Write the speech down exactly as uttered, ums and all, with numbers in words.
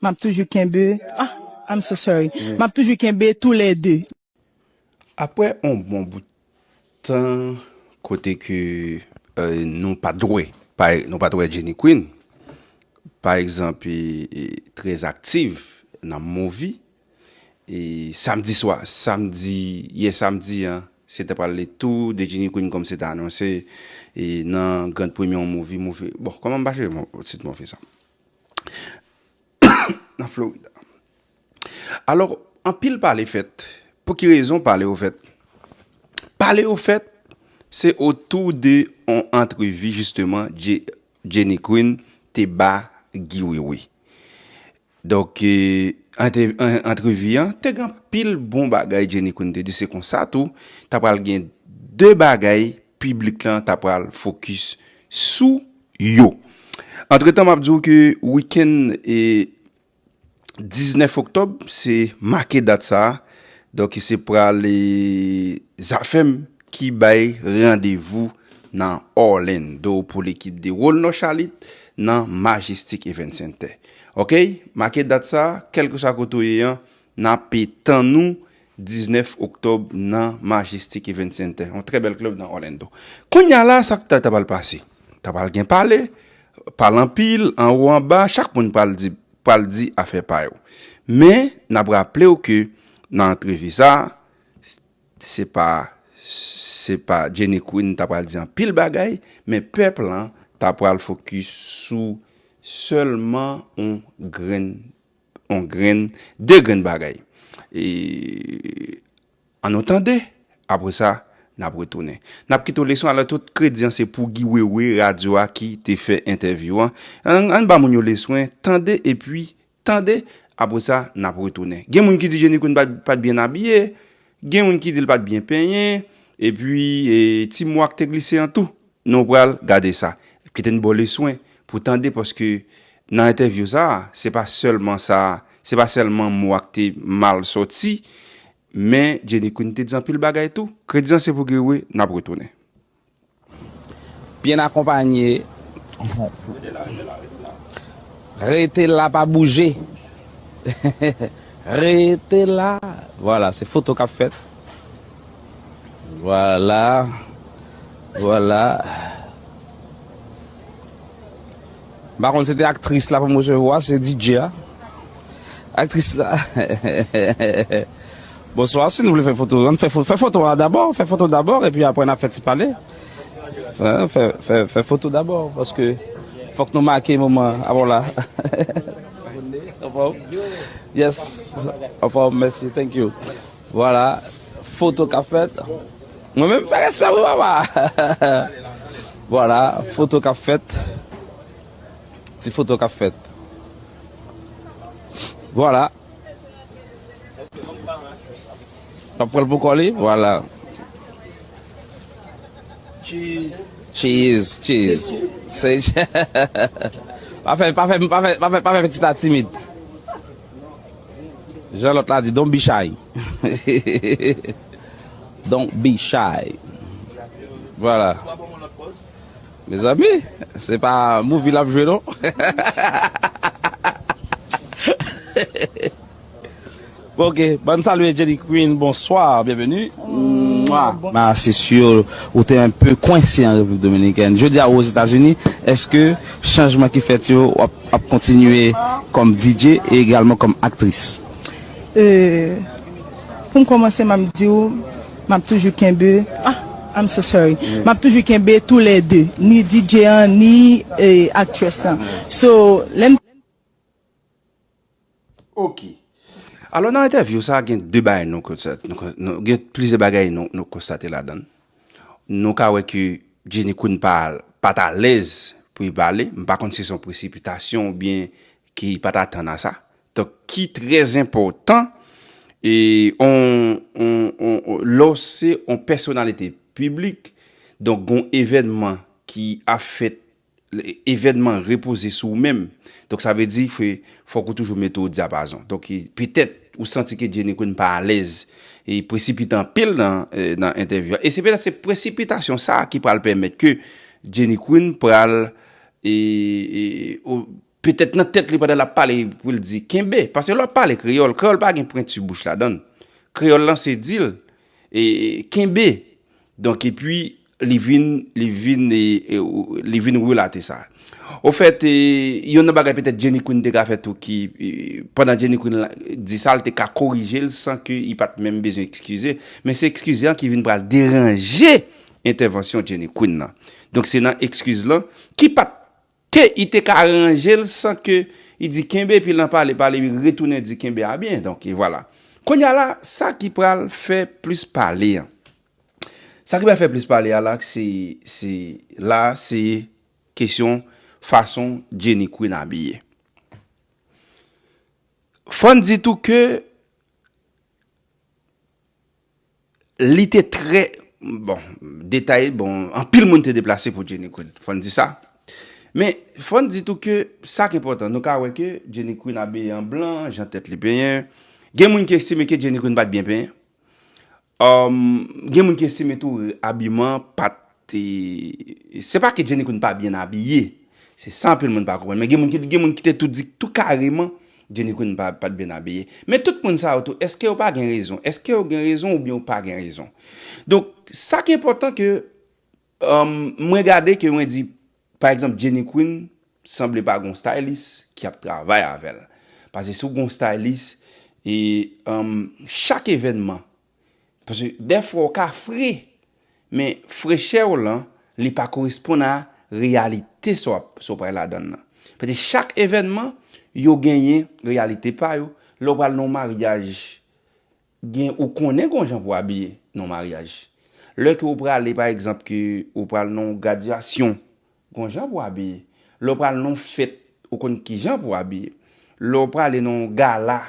M ap toujou kenbe, ah, I'm so sorry. M ap toujou kenbe tou lè de. Apre yon bon bout tan kote ke euh, nou pa t wè, pa, nou pa t wè Jenny Queen, pa egzanp, e, e, trè aktiv nan movie, e samdi swa, samdi, yè samdi an, se te pral li tou de Jenny Queen kòm se te anonse e nan Grand Premiere yon movie, movie, bon, kòman m pa cheve tit movie sa? Nan Florida. Alò, anpil pale fèt. Pou ki rezon pale yo fèt? Pale yo fèt, se otou de yon antrevi, jisteman, Jenny Queen te ba Guy Wewe. Donk, antrevi an te gen anpil bon bagay Jenny Queen te di. Se konsa tou, ta pral gen de bagay piblik lan ta pral fokis sou yo. Antretan, m ap di w ke wikenn e diznèf oktòb, se make dat sa a. Donk, se pral e Zafèm ki bay randevou nan Orlando pou lekip de Wòl Nò Chalit nan Majestic Event Center. Oke, make dat sa a, kèlkeswa kote w ye an, n ape tann ou diznèf oktòb nan Majestic Event Center, yon trè bèl klèb nan Orlando. Kounye a la, sa k ta, ta pral pase? Ta pral gen pale, pale anpil, anwo anba, chak moun pral di, pral di afè pa yo. Men, n ap raple w ke nan antrevi sa a, se pa, se pa Jenny Queen ta pral di anpil bagay, men pèp lan ta pral fokis sou sèlman yon grenn, yon grenn, de grenn bagay. E ann nou tande, apre sa, n ap retounen. N ap kite w leson, alò tout kredi an se pou Guy Wewe, radyo a ki te fè entèvyou an. Ann, ann ba moun yo leson, tande, epi tande, apre sa, n ap retounen. Gen moun ki di Jenny Queen pa t, pa t byen abiye, gen moun ki di l pa t byen penyen, epi e, ti mwa k te glise an tou. Nou pral gade sa. Kite n ba w leson pou tande, paske nan entèvyou sa a, se pa sèlman sa, se pa sèlman mo a k te mal sòti, men Jenny Queen te di anpil bagay tou. Kredi an se pou Guy Wewe, n ap retounen. Byen akonpanye. Rete la, pa bouje. Rete la. Vwala, se foto k ap fèt. Vwala. Vwala. M pa konn si se te aktris la pou m resevwa, se D J a. Aktris la. Bonswa, si nou vle fè foto, ann fè fo-, fè foto a dabò, fè foto dabò, epi apre n ap fè ti pale. Fè, fè, fè, fè foto dabò, paske fòk nou make moman. A, vwala. Anfòm? Yes. Anfòm, mèsi, thank you. Vwala, foto k ap fèt. Mwen menm fè respè pou papa. Vwala, foto k ap fèt. Ti foto k ap fèt. Vwala. W ap pran l pou kò li? Vwala. Cheese. Cheese, cheese. Se, pa fè, pa fè, pa fè, pa fè, pa fè pitit la timid. Jan lòt la di, don't be shy. Don't be shy. Vwala. Mezanmi, se pa movie l ap jwe non. Bon, ok, ban n salye Jenny Queen, bonswa, byenveni. Mwa. Mèsi, si ou te un peu coincé en République Dominicaine. Jodi a, Ozetazini, èske chanjman ki fèt yo w ap, ap kontinye kòm D J e egalman kòm aktris? Euh, pou m kòmanse, m ap di w, m ap toujou kenbe, ah, I'm so sorry. M ap toujou kenbe tou lè de, ni D J an, ni eh, actress lan. So, lè m Ok. Alò, nan entèvyou sa a, gen de bagay nou konstate, nou kon-, nou, gen plizyè bagay nou, nou konstate ladan l. Nou ka wè ke Jenny Queen pa, pa t alèz pou l pale. M pa konn si se yon presipitasyon oubyen ke l pa t atann a sa. Donk, ki trè enpòtan, e, on, on, on, on, lè w se yon pèsonalite piblik, donk, gen yon evènman ki ap fèt evènman repoze sou ou menm. Donk, sa vle di, fè, fòk ou toujou mete w o dyapazon. Donk, e, petèt, ou santi ke Jenny Queen pa alèz e presipite anpil nan, e, nan entèvyou a. E se petèt se presipitasyon sa a ki pral pèmèt ke Jenny Queen pral, e, e, o, petèt nan tèt li pandan l ap pale pou l di kenbe. Paske lè w ap pale kreyòl, kreyòl pa gen pwenti bouch ladan l. Kreyòl lan se di l, e, kenbe. Donk, epi, li vin, li vin, e, e, li vin relate sa. Ofèt, e, youn nan bagay petèt Jenny Queen te ka fè tou ki, e, pandan Jenny Queen la, di sa, l te ka korije l san ke li pa t menm bezwen ekskize. Men se ekskize an ki vin pral deranje entèvansyon Jenny Queen nan. Donk, se nan ekskiz lan ki pa t ke li te ka ranje l san ke li di kenbe, epi l nan pale, pale, li retounen di kenbe a byen. Donk, e vwala. Kounye a la, sa ki pral fè plis pale an. Sa ki pral fè plis pale a la, se, se, la, se kesyon fason Jenny Queen abiye. Fò n di tou ke li te trè, bon, detay, bon, anpil moun te deplase pou Jenny Queen. Fò n di sa. Men, fò n di tou ke sa k enpòtan, nou ka wè ke Jenny Queen abiye an blan, jan tèt li penyen. Gen moun ki estime ke Jenny Queen pa t byen penyen. Um, gen moun ki estime tou abiman pa t, se pa ke Jenny Queen pa byen abiye. Se sa anpil moun pa konprann. Men gen moun ki, gen moun ki te tou di tou kareman Jenny Queen pa, pa t byen abiye. Men tout moun sa yo tou, èske yo pa gen rezon? Èske yo gen rezon oubyen yo pa gen rezon? Donk, sa ki enpòtan ke, um, mwen gade ke mwen di, pa egzanp, Jenny Queen sanble pa gon stylist ki ap travay avè l. Paske si w gon stylist, e, um, chak evènman, paske dèfwa w ka fre, men frechè w lan, li pa koresponn a reyalite sa w ap, sa w pral ladan l lan. Paske chak evènman, yo genyen reyalite pa yo. Lè w pral nan yon maryaj, gen, ou konnen gon jan pou abiye nan maryaj. Lè ke ou prale, pa egzanp, ke ou pral nan yon gradyasyon, gon jan pou abiye. Lè ou pral nan yon fèt, ou konn ki jan pou abiye. Lè ou prale nan yon gala,